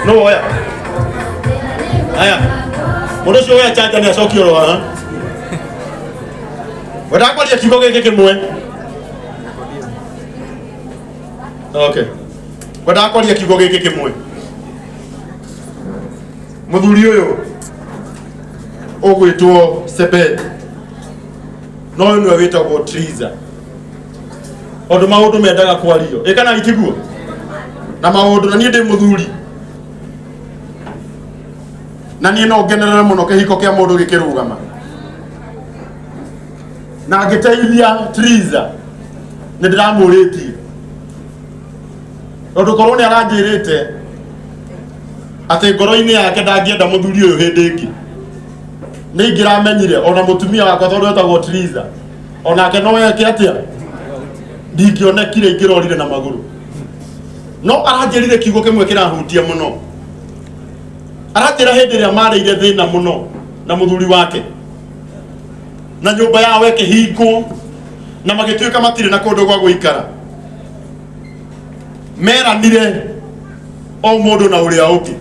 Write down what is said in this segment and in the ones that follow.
No woya. Aya. Mũndũ ũcio woya chanja nĩ acokie oro haha. Wendaga kwaria kiugo gĩkĩ kĩmwe. Okay. Wendaga kwaria kiugo gĩkĩ kĩmwe. Mũthuri ũyũ ũgwĩtwo Sebed no ũyũ nĩwe wĩtagwo Triza. Tondũ maũndũ mendaga kwario. Ĩ kana itiguo? Na maũndũ na niĩ ndĩ mũthuri. Na niĩ no ngenerere mũno kĩhiko kĩa mũndũ gĩkĩrũgama. Na ngĩteithia Triza nĩ ndĩramũrĩtie. Tondũ korwo nĩ aranjĩrĩte atĩ ngoro-inĩ yake ndangĩenda mũthuri ũyũ hĩndĩ ĩngĩ. Nĩ ingĩramenyire ona mũtumia wakwa tondũ etagwo Triza onake no eke atĩa ndingĩonekire ingĩrorire na magũrũ no aranjĩrire kiugo kĩmwe kĩrahutia mũno aranjĩra hĩndĩ ĩrĩa marĩire thĩna mũno na mũthuri wake na nyũmba yao ĩkĩhingwo na magĩtuĩka matirĩ na kũndũ gwa gũikara meranire o mũndũ na ũrĩa ũngĩ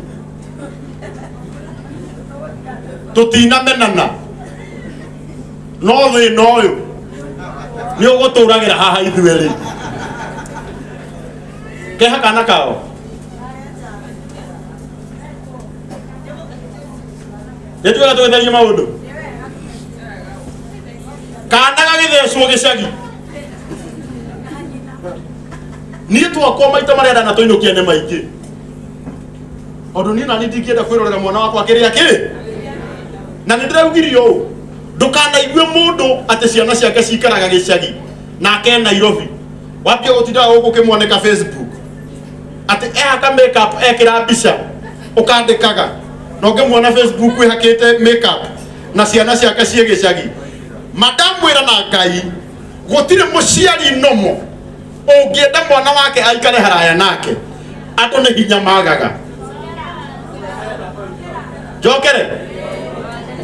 tũtinamenana no thĩna ũyũ nĩ ũgũtũragĩra haha ithuerĩ keha kana kao nĩ tugaga tũgĩtharia maũndũ kana gagĩthecwo gĩcagi niĩ twakwa maita marĩa ndanatũinũkia nĩ maingĩ tondũ niĩ nani ndingĩenda kwĩrorera mwana wakwa kĩrĩa kĩ na nĩ ndĩraugire ũũ ndũkanaigue mũndũ atĩ ciana ciake cikaraga gĩcagi nake e Nairobi wambia gũtindaga gũkũ ũkĩmuoneka Facebook atĩ ehaka makeup ekĩra mbica ũkandĩkaga na ũngĩmuona Facebook ĩhakĩte makeup na ciana ciake ciĩ gĩcagi madamwĩra na Ngai gũtirĩ mũciari nomo ũngĩenda mwana wake aikare haraya nake andũ nĩ hinya magaga njokere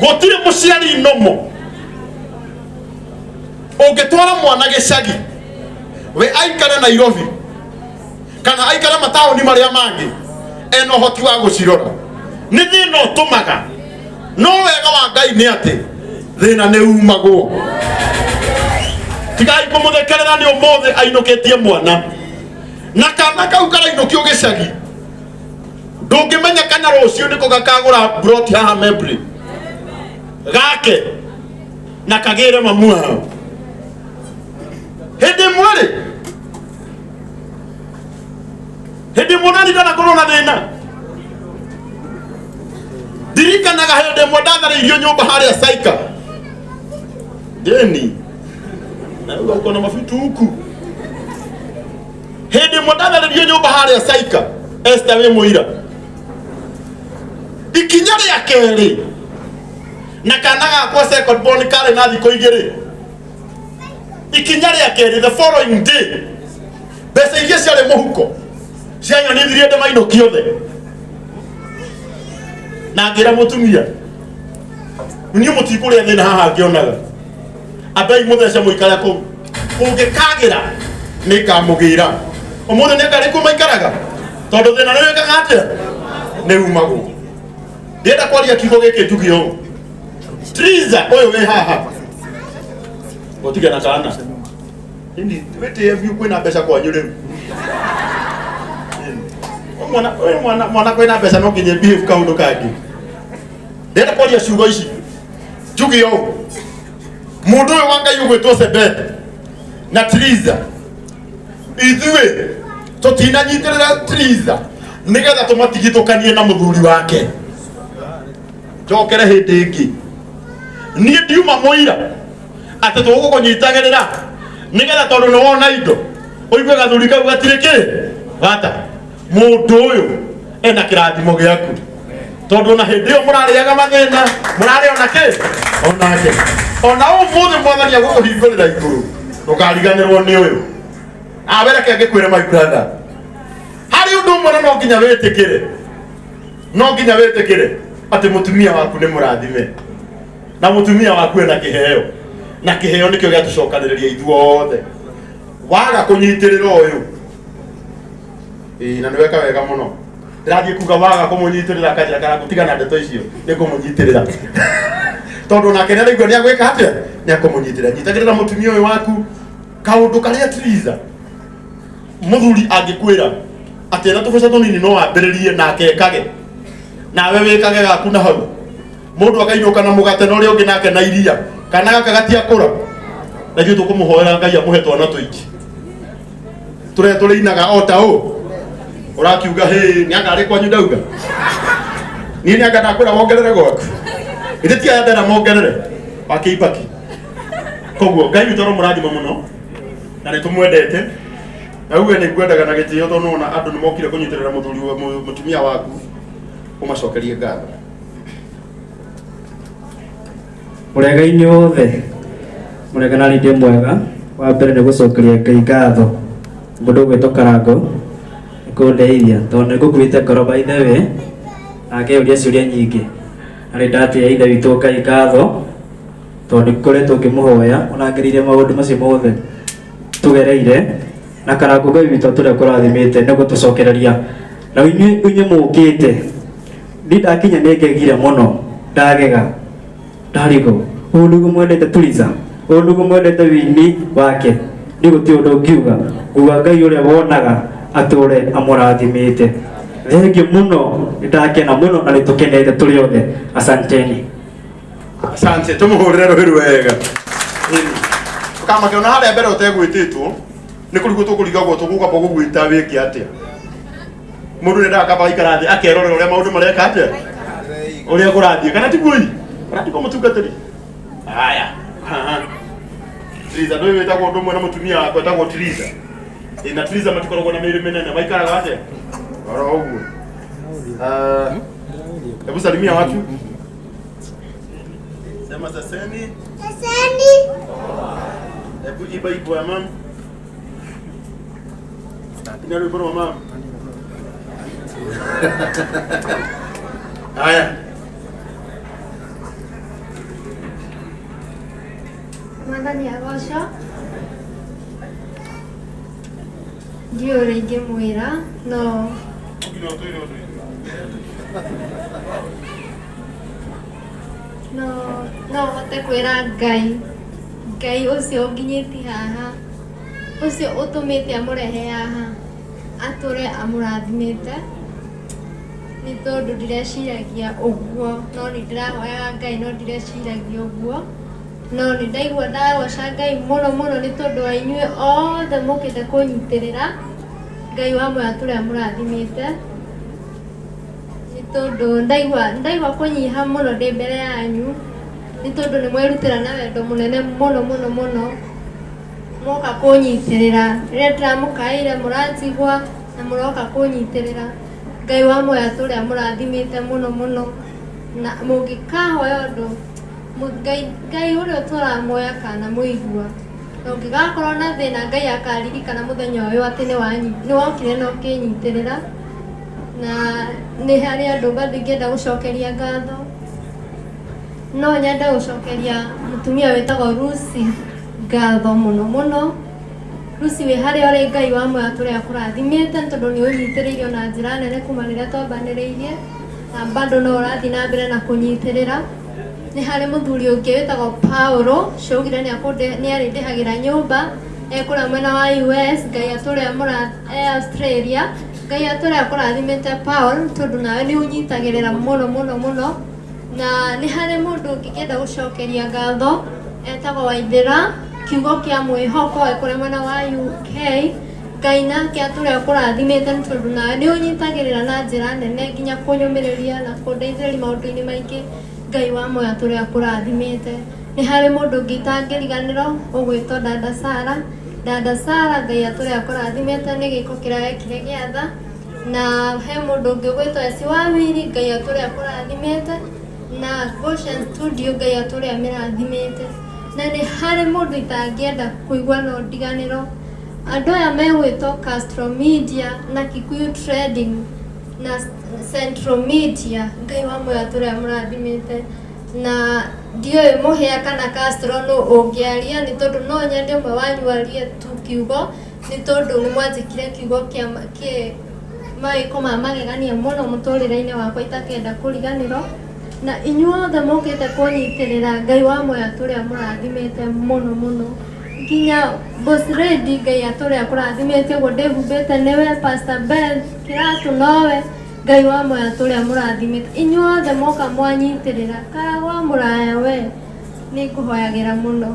gũtirĩ mũciari nomo ũngĩtwara mwana gĩcagi we aikare Nairobi kana aikare mataũni marĩa mangĩ ena ũhoti wa gũcirora nĩ thĩna ũtũmaga no wega wa Ngai nĩ atĩ thĩna nĩ umagwo tigai kũmũthekerera nĩ ũmũthĩ ainũkĩtie mwana na kana kau karainũkio gĩcagi ndũngĩmenya kana rũciũ nĩko gakagũra broti haha Membri gake na kagĩre mamu wao hĩndĩ ĩmwe rĩ hĩndĩ ĩmwe ndarikana korwo na thĩna ndirikanaga hĩndĩ ĩmwe ndatharĩirio nyũmba harĩa Saika deni na rĩu uko na mabitu huku hĩndĩ ĩmwe ndatharĩirio nyũmba harĩa Saika Esther wĩ mũira ikinya rĩa kerĩ na kana gakwa second born karĩ na thikũ igĩrĩ ikinya rĩa kerĩ the following day mbeca iria ciarĩ mũhuko cianyonithirie ndĩmainũkie othe na ngĩra mũtumia niĩ mũtikũrĩa thĩna haha ngĩonaga ambai mũthece mũikare kũu kũngĩkagĩra nĩngamũgĩra ũmũthĩ nĩ ngarĩ kuo maikaraga tondũ thĩna nĩ wĩkaga atĩa nĩ umagwo ndĩrenda kwaria kiugo gĩkĩ njuge ũũ Triza ũyũ wĩ haha gũtige na kana Ĩni, wĩtĩe biũ kwĩna mbeca kwanyu rĩu mwana ũyũ mwana mwana kwĩna mbeca no nginya behave kaũndũ kangĩ ndĩrenda kwaria ciugo ici njuge ũũ mũndũ ũyũ wa Ngai ũgwĩtwo Sebet na Triza ithuĩ tũtinanyitĩrĩra Triza nĩgetha tũmatigithũkanie na mũthuri wake njokere hĩndĩ ĩngĩ niĩ ndiuma mũira atĩ tũgũkũnyitagĩrĩra nĩgetha tondũ nĩ wona indo ũigue gathuri kau gatirĩ kĩ bata mũndũ ũyũ ena kĩrathimo gĩaku tondũ ona hĩndĩ ĩyo mũrarĩaga mathĩna mũrarĩ ona kĩ onake ona ũmũthĩ mwathani agũkũhingũrĩra igũrũ ndũkariganĩrwo nĩ ũyũ awe reke ngĩkwĩre my brother harĩ ũndũ ũmwe na no nginya wĩtĩkĩre no nginya wĩtĩkĩre atĩ mũtumia waku nĩ mũrathime na mũtumia waku ena kĩheo na kĩheo nĩkĩo gĩatũcokanĩrĩria ithuothe waga kũnyitĩrĩra ũyũ ĩĩ na nĩ weka wega mũno Ndĩrathiĩ kuga waga kũmũnyitĩrĩra kanjĩra kana gũtiga na ndeto icio nĩ kũmũnyitĩrĩra. Tondũ nake nĩ araigua nĩ agwĩka atĩa? Nĩ akũmũnyitĩrĩra. Nyitagĩrĩra mũtumia ũyũ waku kaũndũ karĩa Triza mũthuri angĩkwĩra atĩ ena tũbeca tũnini no ambĩrĩrie nake ekage nawe wĩkage gaku na hau mũndũ akainũka na mũgate na ũrĩa ũngĩ nake na iria kana gaka gatiakũra na ithuĩ tũkũmũhoera Ngai amũhe twana tũingĩ tũrĩa tũrĩinaga o ta ũũ ũrakiuga hĩ nĩ anga arĩ kwanyu ndauga niĩ nĩ anga ndakwĩra wongerere gwaku ithe ti aya ndera mongerere wakĩibaki koguo Ngai witũ aromũrathima mũno na nĩ tũmwendete na uge nĩ ngwendaga na gĩtĩo tondũ nĩwona andũ nĩ mokire kũnyitĩrĩra mũthuri wa mũtumia waku ũmacokerie ngatho. Mũrega inyuothe, mũrega na rindĩ mwega. Wa mbere nĩ gũcokeria Ngai ngatho mũndũ ũgwĩtwo Karango nĩ kũndeithia tondũ nĩ ngũkuĩte ngoro by the way na ngeyũria ciũria nyingĩ. Na nĩ ndatĩĩa ithe witũ Ngai ngatho tondũ nĩ ngoretwo ngĩmũhoya ona ngereire maũndũ macio mothe tũgereire na Karango Ngai witũ atũrĩa kũrathimĩte nĩ gũtũcokereria na inyuĩ inyuĩ mũkĩte niĩ ndakinya nĩ ngegire mũno ndagega ndarigwo ũũ nĩguo mwendete Tuliza ũũ nĩguo mwendete wĩini wake niĩ gũtirĩ ũndũ ngiuga nguga Ngai ũrĩa wonaga atũre amũrathimĩte thengiũ mũno nĩ ndakena mũno na nĩ tũkenete tũrĩ othe asanteni. Asante, tumuhurire rũhĩ wega. Ũkamakĩona harĩa mbere ũtegwĩtĩtwo nĩ kũrigwo tũkũrigagwo tũgũkamba gũgwĩta wĩke atĩa. Mũndũ nĩ akamba aikara thĩ akerorera ũrĩa maũndũ mareka atĩa ũrĩa kũrathiĩ kana tiguo ii kana tiguo mũtungatĩri. Haya. Triza ndũĩ wĩtagwo ũndũ ũmwe na mũtumia wakwa etagwo Triza. Ĩ na Triza matikoragwo na mĩĩrĩ mĩnene maikaraga atĩa? Oro ũguo. Ah, Hebu salimia watu. Sema saseni. Saseni. Hebu iba ibo ya mama. Ina rwĩmbo rwa mama. Haya. Mwathani agocwo. Ndiũĩ ũrĩa ingĩmwĩra no no no hote kwĩra Ngai Ngai ũcio ũnginyĩtie haha ũcio ũtũmĩte amũrehe haha atũre amũrathimĩte nĩ tondũ ndireciragia ũguo no nĩ ndĩrahoyaga Ngai no ndireciragia ũguo no nĩ ndaigua ndagoca Ngai mũno mũno nĩ tondũ wa inyuĩ othe mũkĩte kũnyitĩrĩra Ngai wa muoyo atũre amũrathimĩte nĩ tondũ ndaigua ndaigua kũnyiha mũno ndĩ mbere yanyu nĩ tondũ nĩ mwerutĩra na wendo mũnene mũno mũno mũno mwoka kũnyitĩrĩra rĩrĩa ndĩramũkaĩire mũranjigua na mũroka kũnyitĩrĩra Ngai wa muoyo atũre amũrathimĩte mũno mũno na mũngĩkahoya ũndũ Ngai Ngai ũrĩa ũtũraga muoyo akanamũigua na ũngĩgakorwo na thĩna Ngai akaririkana mũthenya ũyũ atĩ nĩ wokire na ũkĩnyitĩrĩra na nĩ harĩ andũ bado ingĩenda gũcokeria ngatho no nyende gũcokeria mũtumia wĩtagwo Lucy ngatho mũno mũno. Lucy wĩ harĩa ũrĩ Ngai wa muoyo atũre akũrathimĩte nĩ tondũ nĩ ũnyitĩrĩire ona njĩra nene kuma rĩrĩa twambanĩrĩirie na bado no ũrathiĩ na mbere na kũnyitĩrĩra. Nĩ harĩ mũthuri ũngĩ wĩtagwo Paulo ũcio augire nĩ arĩndĩhagĩra nyũmba ekũrĩa mwena wa US Ngai atũre e Australia Ngai atũre akũrathimĩte Paul tondũ nawe nĩ ũnyitagĩrĩra mũno mũno mũno. Na nĩ harĩ mũndũ ũngĩkĩenda gũcokeria ngatho etagwo Waithĩra kiugo kĩa mwĩhoko ekũrĩa mwena wa UK Ngai nake atũre akũrathimĩte nĩ tondũ nawe nĩ ũnyitagĩrĩra na njĩra nene nginya kũnyũmĩrĩria na kũndeithĩrĩria maũndũ-inĩ maingĩ Ngai wa muoyo atũre akũrathimĩte. Nĩ harĩ mũndũ ũngĩ itangĩriganĩrwo ũgwĩtwo Dada Sara. Dada Sara Ngai atũre akũrathimĩte nĩ gĩko kĩrĩa wekire gĩa tha. Na he mũndũ ũngĩ ũgwĩtwo Esi wa Wiri Ngai atũre akũrathimĩte. Na Goshen Studio Ngai atũre amĩrathimĩte. Na nĩ harĩ mũndũ itangĩenda kũigua no ndiganĩro. Andũ aya megwĩtwo Castro Media na Kikuyu Trading na Central Media Ngai wa muoyo atũre amũrathimĩte na ndiũĩ mũhĩa kana Castro nũ ũngĩaria nĩ tondũ no nyende ũmwe wanyu arie tu kiugo nĩ tondũ nĩ mwanjĩkire kiugo kĩa kĩ Mawĩko ma magegania mũno mũtũrĩre-inĩ wakwa itakenda kũriganĩrwo. Na inyuothe mũkĩte kũnyitĩrĩra, Ngai wa muoyo atũre amũrathimĩte mũno mũno. Nginya Boss Lady, Ngai atũre akũrathimĩte ũguo ndĩhumbĩte nĩwe. Pastor Beth Kĩratũ nowe, Ngai wa muoyo atũre amũrathimĩte. Inyuothe moka mwanyitĩrĩra, Karagwa mũraya we, nĩ ngũhoyagĩra mũno.